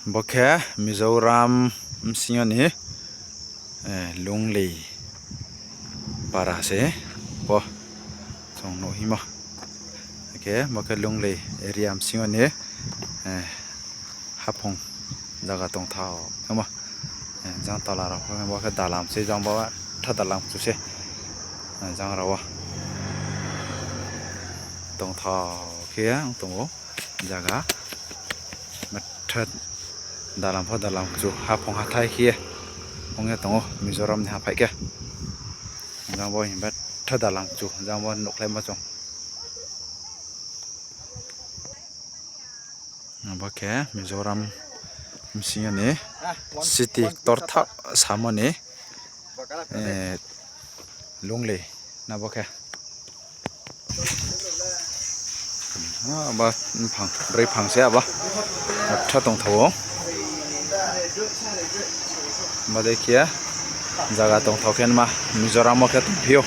Bawkhe Mizoram singani Lunglei para se bo chong no himo hingke bokhe Lunglei area singani hapong jaga tongthok khemo jang tola rok bokhe dalam se jang bo dalam kuse jang rok o tongthok khe tongo jaga. That dalam pho dalam chu hapong hathai hiye ungye tongo mizoram ni haphai ke jang bo hingba tha dalam chu jang bo nukhlai ma chong abo khe mizoram bisingo ni city torthok samani lunglei abo khe. Abo bufang bwri bufang se abo tha tongthogo bade kiye jaga tongthok khe ma mizoram o khe tongphio.